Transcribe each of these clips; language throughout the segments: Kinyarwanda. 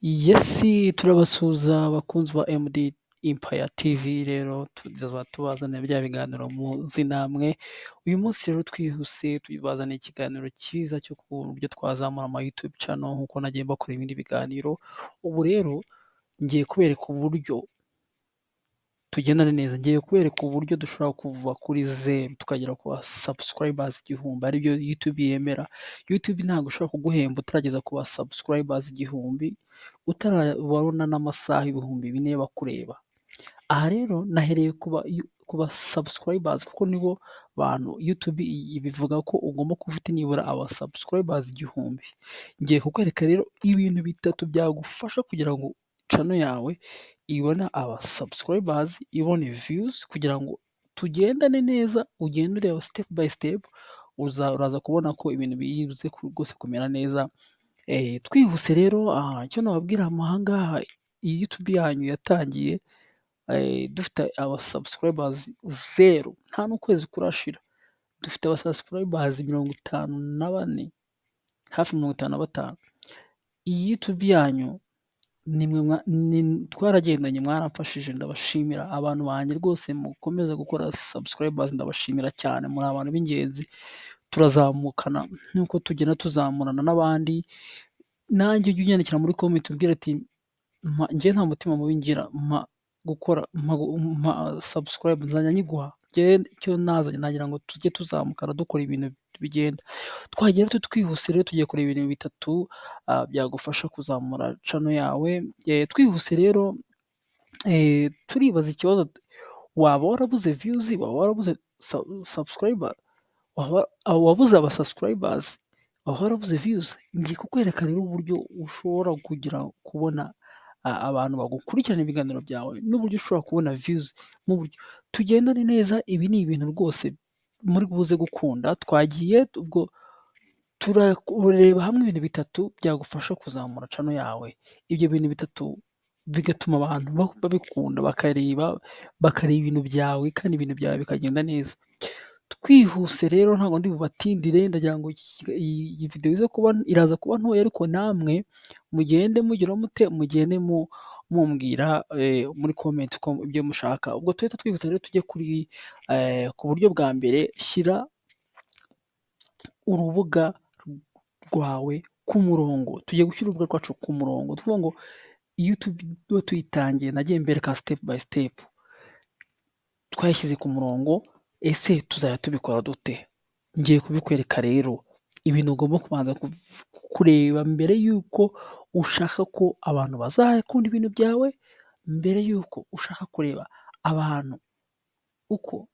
Yes, turabasuhuza abakunzi ba MD Empire TV. Rero tuzaba tubazanira bya biganiro muzi namwe. Uyu munsi rero twihuse tubazaniye ikiganiro cyiza cyo ku buryo twazamura ama YouTube channel nk'uko nagiye mbakora ibindi biganiro. Ubu rero ngiye kubereka uburyo tugendana neza, ngiye kubereka uburyo dushobora kuva kuri zeru tukagera ku ba subscribers 1000, aribyo YouTube yemera. YouTube ntabwo ishobora kuguhemba utarageza ku ba subscribers 1000, utarabona n'amasaha 4000 bakureba. Aha rero nahereye ku ba subscribers kuko nibo bantu YouTube bivuga ko ugomba kuba ufite nibura aba subscribers 1000. Ngiye kukwereka rero ibintu bitatu byagufasha kugira ngo channel yawe ibone aba subscribers, ibone views, kugira ngo tugendane neza, ugende ureba step by step, uraza kubona ko ibintu biribuze rwose kumera neza. Twihuse rero, icyo nababwira aha ngaha, iyi YouTube yanyu yatangiye dufite aba subscribers zeru, nta n'ukwezi kurashira. Dufite aba subscribers 54, hafi 55. Iyi YouTube yanyu nimwe twaragendanye, mwaramfashije, ndabashimira. Abantu banjye rwose mukomeze gukora subscribers, ndabashimira cyane, muri abantu b'ingenzi. Turazamukana nk'uko tugenda tuzamurana n'abandi. Nanjye ujye unyandikira muri comment umbwira ati: "Njye nta mutima mubi ngira, mpa gukora, mpa subscribe nzajya nyiguha." Njyewe icyo nazanye nagira ngo tujye tuzamukana dukora ibintu bigenda. Twagiye twihuse rero, tugiye kureba ibintu bitatu byagufasha kuzamura channel yawe. Twihuse rero, turibaza ikibazo: waba warabuze views, waba warabuze subscriber, waba wabuze aba subscribers, waba warabuze views? Ngiye kukwereka rero uburyo ushobora kugira kubona abantu bagukurikirana ibiganiro byawe n'uburyo ushobora kubona views mu buryo tugendane neza. Ibi ni ibintu rwose muri buze gukunda. Twagiye ubwo turareba hamwe ibintu bitatu byagufasha kuzamura channel yawe, ibyo bintu bitatu bigatuma abantu babikunda, bakareba ibintu byawe kandi ibintu byawe bikagenda neza. Twihuse rero, ntabwo ndi bubatindire, ndagira ngo iyi video ize kuba, iraza kuba ntoya, ariko namwe mugende mugira mute, mugende mumbwira muri comment ko ibyo mushaka. Ubwo tuhita twihuta rero tujye kuri ku buryo bwa mbere: shyira urubuga rwawe ku murongo. Tugiye gushyira urubuga rwacu ku murongo. Tuvuga ngo YouTube tuyitangiye, nagiye mbereka step by step, twayishyize ku murongo. Ese tuzajya tubikora dute? Ngiye kubikwereka rero ibintu ugomba kubanza kureba mbere y'uko ushaka ko abantu bazakunda ibintu byawe, mbere y'uko ushaka kureba abantu uko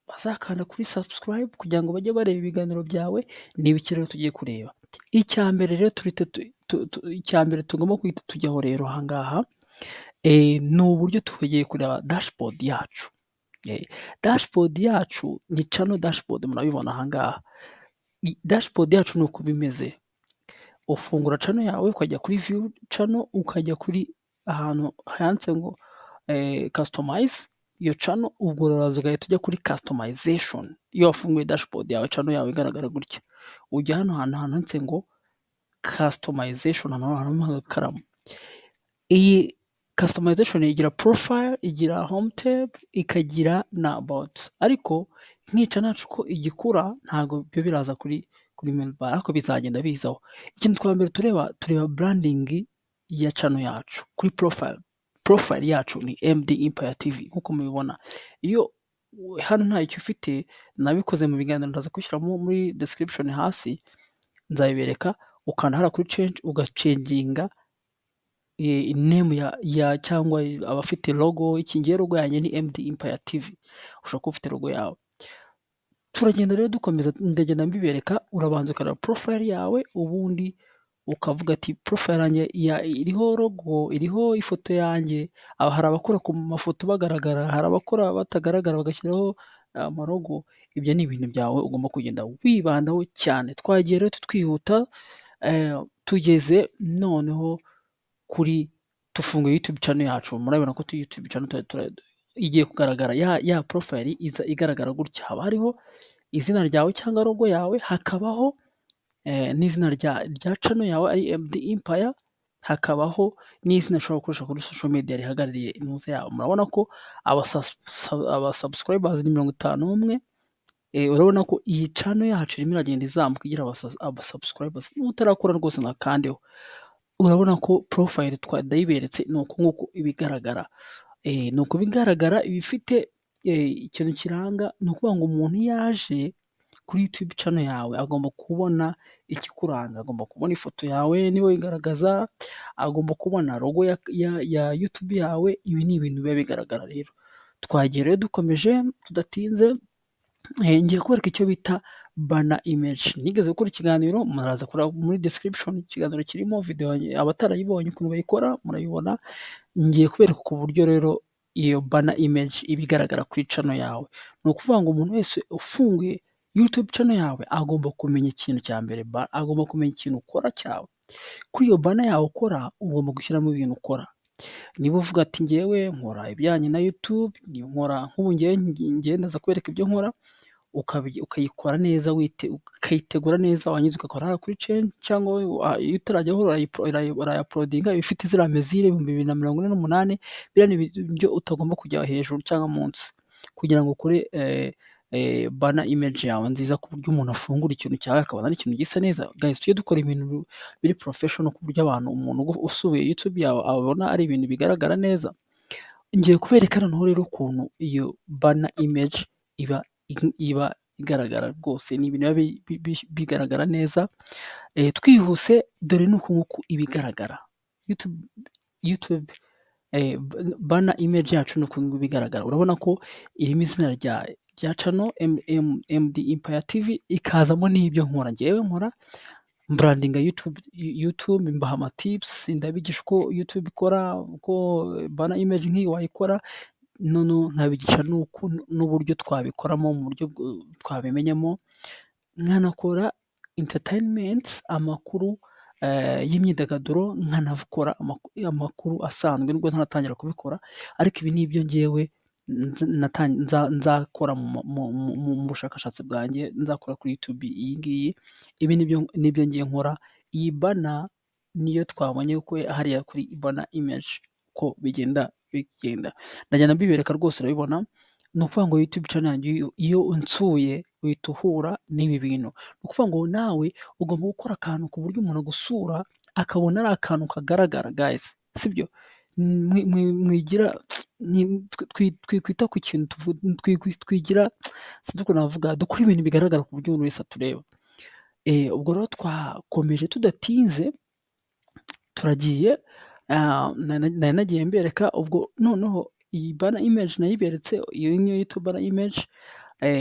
bazakanda kuri subscribe kugira ngo bajye bareba ibiganiro byawe. Ni ibiki rero tugiye kureba? Icya mbere rero, icya mbere tugomba guhita tujyaho rero aha ngaha ni uburyo tugiye kureba dashboard yacu. Dashboard yacu ni channel dashboard, murabibona aha ngaha. Dashboard yacu ni uko bimeze: ufungura channel yawe, ukajya kuri view channel, ukajya kuri ahantu handitse ngo customize iyo channel, ubwo uraza ugahita ujya kuri customization. Iyo wafunguye dashboard yawe, channel yawe igaragara gutya, ujya hano hantu handitse ngo customization, hano harimo agakaramu. Iyi customization igira profile, igira home tab, ikagira na about, ariko nk'iyi channel yacu ko igikura, ntabwo byo biraza kuri menu bar, ariko bizagenda bizaho. Ikintu twa mbere tureba branding ya channel yacu kuri profile. Profile yacu ni MD Empire TV nk'uko mubibona. Iyo hano ntacyo ufite, nabikoze mu biganiro, ndaza kubishyiramo muri description hasi, nzabibereka. Ukanda hariya kuri change, ugachanginga name ya cyangwa abafite logo. Iki ngiye logo yanjye ni MD Empire TV, ushobora kuba ufite logo yawe. Turagenda rero dukomeza, ndagenda mbibereka. Urabanza ukareba profile yawe, ubundi ukavuga ati: "Profile yanjye iriho logo, iriho ifoto yanjye." Hari abakora ku mafoto bagaragara, hari abakora batagaragara bagashyiraho amalogo. Ibyo ni ibintu byawe ugomba kugenda wibandaho cyane. Twagiye rero twihuta, tugeze noneho kuri tufunguye YouTube channel yacu. Murabibona ko YouTube channel igiye kugaragara, ya profile iza igaragara gutya. Haba hariho izina ryawe cyangwa logo yawe, hakabaho n'izina rya channel yawe ari MD Empire, hakabaho n'izina ushobora gukoresha kuri social media rihagarariye intuza yawe. Murabona ko aba subscribers ni 51. Urabona ko iyi channel yacu irimo iragenda izamuka, igira aba subscribers. Niba utarakora rwose, nakandeho. Urabona ko profile ndayiberetse, ni uku nguku iba igaragara, ni uku iba igaragara, iba ifite ikintu kiranga. Ni ukuvuga ngo umuntu iyo aje kuri YouTube channel yawe agomba kubona ikikuranga, agomba kubona ifoto yawe niba wigaragaza, agomba kubona logo ya YouTube yawe. Ibi ni ibintu biba bigaragara. Rero twagiye rero, dukomeje tudatinze, ngiye kubereka icyo bita banner image. Nigeze gukora ikiganiro, muraza kureba muri description, ikiganiro kirimo video, abatarayibonye ukuntu bayikora murayibona. Ngiye kubereka ku buryo rero iyo banner image iba igaragara kuri channel yawe. Ni ukuvuga ngo umuntu wese ufunguye YouTube channel yawe agomba kumenya ikintu cya mbere, agomba kumenya ikintu ukora cyawe. Kuri iyo banner yawe ukora, ugomba gushyiramo ibintu ukora. Niba uvuga ati: "Ngewe nkora ibijyanye na YouTube, nkora nk'ubu ngewe ndaza kubereka ibyo nkora," ukayikora neza, ukayitegura neza, warangiza ugakora kuri change, cyangwa iyo utarajyaho uraya uploadinga, iba ifite ziriya mesure 2048. Biriya ni ibyo utagomba kujya hejuru cyangwa munsi kugira ngo ukore banner image yawe nziza, ku buryo umuntu afungura ikintu cyawe akabona ari ikintu gisa neza. Guys, tujye dukora ibintu biri professional, ku buryo abantu, umuntu usuye YouTube yawe abona ari ibintu bigaragara neza. Ngiye kubereka noneho rero ukuntu iyo banner image iba igaragara. Rwose ni ibintu biba bigaragara neza. Twihuse, dore ni uku nguku iba igaragara. YouTube banner image yacu ni uku nguku iba igaragara. Urabona ko irimo izina rya channel MD Empire TV, ikazamo n'ibyo nkora. Ngewe nkora brandinga YouTube, mbaha ama tips, ndabigisha uko YouTube ikora, uko banner image nk'iyi wayikora, noneho nkabigisha n'uburyo twabikoramo, mu buryo twabimenyamo. Nkanakora entertainment, amakuru y'imyidagaduro, nkanakora amakuru asanzwe nubwo ntaratangira kubikora, ariko ibi ni ibyo ngewe nzakora mu bushakashatsi bwanjye nzakora kuri YouTube iyi ngiyi. Ibi nibyo ngiye nkora. Iyi banner niyo twabonye ko hariya kuri banner image ko bigenda bigenda, ndagenda mbibereka rwose, urabibona. Ni ukuvuga ngo YouTube channel yanjye, iyo unsuye uhita uhura n'ibi bintu. Ni ukuvuga ngo nawe ugomba gukora akantu ku buryo umuntu agusura akabona ari akantu kagaragara. Guys, sibyo? Mwigira twikwita ku kintu twigira, sinzi ukuntu navuga, dukora ibintu bigaragara ku buryo umuntu wese atureba. Ubwo rero twakomeje tudatinze, turagiye. Nari nagiye mbereka ubwo noneho iyi banner image nayiberetse. Iyi niyo YouTube banner image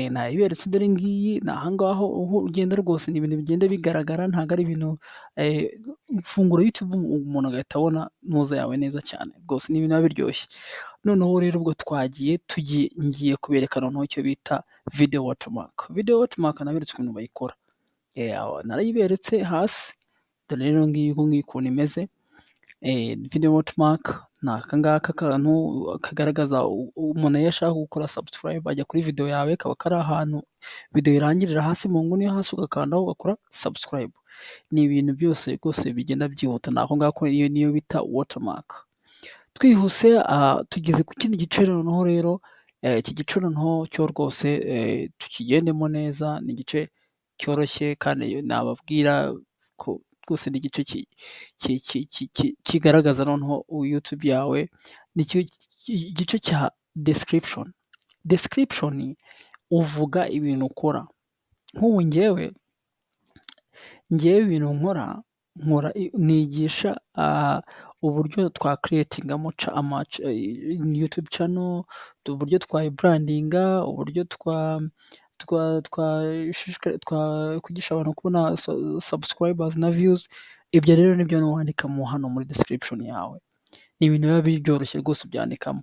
nayiberetse, dore ngiyi. Ni aha ngaho uho ugenda rwose, ni ibintu bigenda bigaragara, ntabwo ari ibintu, ufungura YouTube umuntu agahita abona ntuza yawe neza cyane. Rwose ni ibintu biba biryoshye. Noneho rero ubwo twagiye, tugiye, ngiye kubereka noneho icyo bita video watermark. Video watermark naberetse ukuntu bayikora, narayiberetse hasi. Dore rero ngiyi ngiyi ukuntu imeze. Video watermark ni aka ngaka kantu kagaragaza umuntu iyo ashaka gukora subscribe, ajya kuri video yawe, kaba kari ahantu video irangirira, hasi mu nguni yo hasi, ugakandaho ugakora subscribe. Ni ibintu byose rwose bigenda byihuta, ni ako ngako, iyo niyo bita watermark. Twihuse, tugeze ku kindi gice noneho rero. Iki gice noneho cyo rwose tukigendemo neza, ni igice cyoroshye kandi nababwira ko rwose ni igice kigaragaza noneho YouTube yawe, ni igice cya description. Description uvuga ibintu ukora. Nk'ubu ngewe ibintu nkora, nigisha uburyo twa creatingamo YouTube channel, uburyo twayibrandinga, uburyo twakwigisha abantu kubona subscribers na views. Ibyo rero nibyo wandikamo hano muri description yawe. Ni ibintu biba byoroshye rwose, ubyandikamo.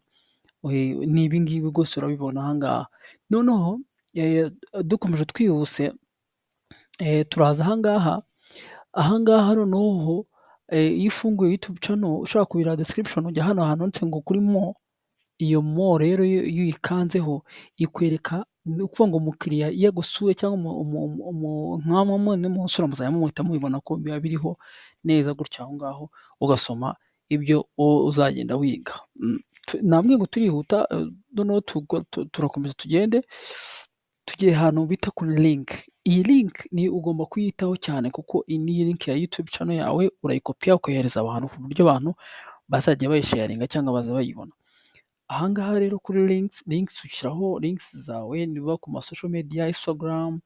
Ni ibi ngibi rwose urabibona aha ngaha. Noneho dukomeje twihuse, turaza aha ngaha. Aha ngaha noneho iyo ufunguye YouTube channel ushaka kubireba description, ujya hano hantu handitse ngo kuri more. Iyo more rero iyo uyikanzeho ikwereka Ni ukuvuga ngo umukiriya iyo agusuye cyangwa nkamwe nimunsura muzajya muhita mubibona ko biba biriho neza gutya aho ngaho, ugasoma ibyo uzagenda wiga. Nababwiye ngo turihuta, noneho turakomeza tugende, tugiye ahantu bita kuri link. Iyi link ni ugomba kuyitaho cyane kuko iyi ni link ya YouTube channel yawe, urayikopiya ukayohereza abantu ku buryo abantu bazajya bayisharinga cyangwa baza bayibona. Aha ngaha rero kuri links, links ushyiraho links zawe niba ku ma social media, Instagram,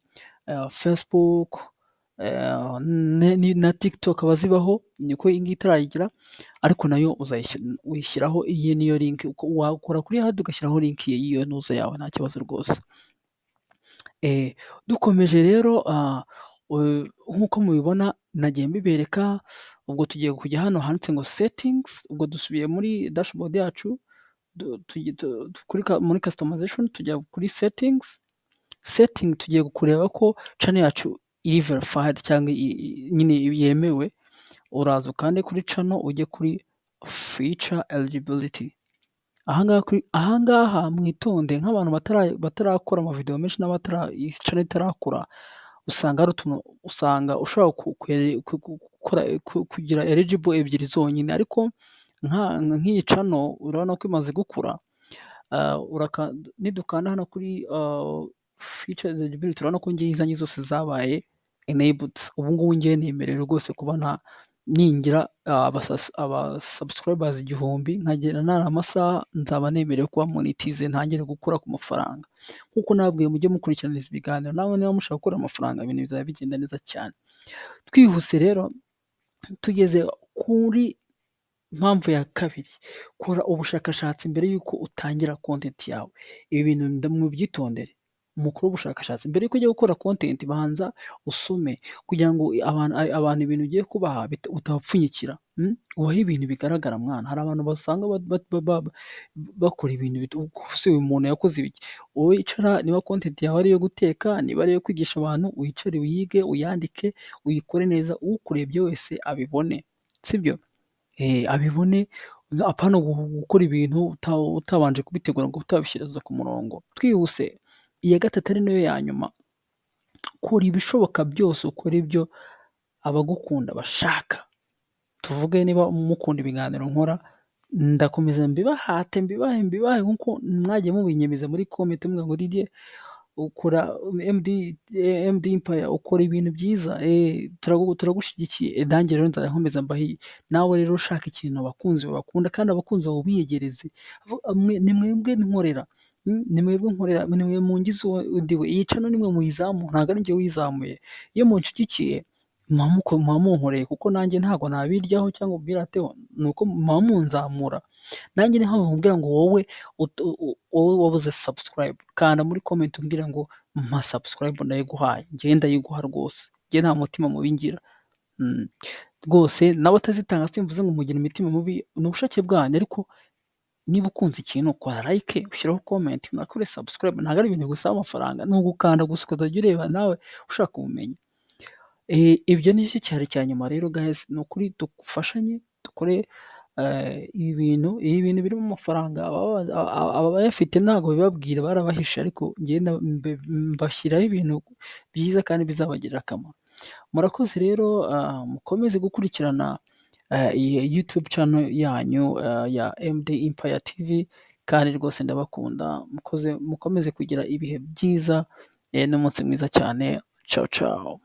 Facebook na TikTok abazibaho, niko iyi ngiyi itarayigira, ariko nayo uyishyiraho, iyi niyo link, wakora kuri add ugashyiraho link y'iyo ntuza yawe, nta kibazo rwose. Dukomeje rero, nk'uko mubibona nagiye mbibereka, ubwo tugiye kujya hano handitse ngo settings, ubwo dusubiye muri dashboard yacu, muri customization tujya kuri settings, setting tugiye kureba ko channel yacu iri verified cyangwa nyine yemewe, uraza ukande kuri channel ujye kuri feature eligibility. Aha ngaha mwitonde nk'abantu batarakora amavideo menshi iyi channel itarakura, usanga hari utuntu usanga ushobora kugira eligible ebyiri zonyine, ariko nk'iyi channel urabona ko imaze gukura, nidukanda hano kuri feature eligibility urabona ko ngewe izanjye zose zabaye enabled. Ubu ngubu ngewe nemerewe rwose kuba ningira aba subscribers 1000 nkagira nara amasaha, nzaba nemerewe kuba monetize ntangire gukura ku mafaranga. Nk'uko nababwiye mujye mukurikirana izi biganiro, nawe niba mushaka gukura amafaranga ibintu bizaba bigenda neza cyane. Twihuse rero tugeze kuri mpamvu ya kabiri, kora ubushakashatsi mbere y'uko utangira content yawe. Ibi bintu mubyitondere, mukore ubushakashatsi mbere y'uko ujya gukora content, banza usome kugira ngo abantu ibintu ugiye kubaha utabapfunyikira, ubahe ibintu bigaragara mwana. Hari abantu basanga bakora ibintu, ese uyu muntu yakoze ibiki? Wowe icara, niba content yawe ari iyo guteka, niba ari iyo kwigisha abantu, wicare uyige, uyandike, uyikore neza, ukurebye wese abibone, sibyo? Abibone, apana gukora ibintu utabanje kubitegura ngo utabishyira ku murongo. Twihuse, iya gatatu ari nayo ya nyuma, kora ibishoboka byose ukore ibyo abagukunda bashaka. Tuvuge niba mukunda ibiganiro nkora, ndakomeza mbibahate, mbibahe, mbibahe nk'uko mwagiye mubinyemeza muri comment muvuga ngo Didier ukora MD Empire, ukora ibintu byiza, turagushyigikiye, nanjye rero nzajya nkomeza mbahe. Nawe rero ushaka ikintu abakunzi bawe bakunda kandi abakunzi bawe ubiyegereze, ni mwebwe nkorera, ni mwebwe nkorera, ni mwe mungize uwo ndiwe, iyi channel nimwe muyizamura ntabwo ari njye wiyizamuye, iyo munshyigikiye muba munkoreye kuko nanjye ntabwo nabiryaho cyangwa mbirateho, ni uko muba munzamura. Nanjye niyo mpamvu nkubwira ngo wowe wabuze subscribe, kanda muri comment umbwire ngo mpa subscribe ndayiguhaye, njyewe ndayiguha rwose, njye nta mutima mubi ngira rwose, n'abatazitanga simvuze ngo mugira imitima mibi, ni ubushake bwanyu, ariko niba ukunze ikintu kora like, ushyireho comment, unakore subscribe, ntabwo ari ibintu bigusaba amafaranga, ni ugukanda gusa ukazajya ureba nawe ushaka ubumenyi. Ibyo nicyo cyari icya nyuma rero guys, ni ukuri dufashanye dukore ibi bintu birimo amafaranga, abayafite ntabwo babibabwira barabahishe, ariko njyewe mbashyiraho ibintu byiza kandi bizabagirira akamaro. Murakoze rero, mukomeze gukurikirana iyi YouTube channel yanyu ya MD Empire TV, kandi rwose ndabakunda, mukomeze kugira ibihe byiza n'umunsi mwiza cyane, cawu cawu.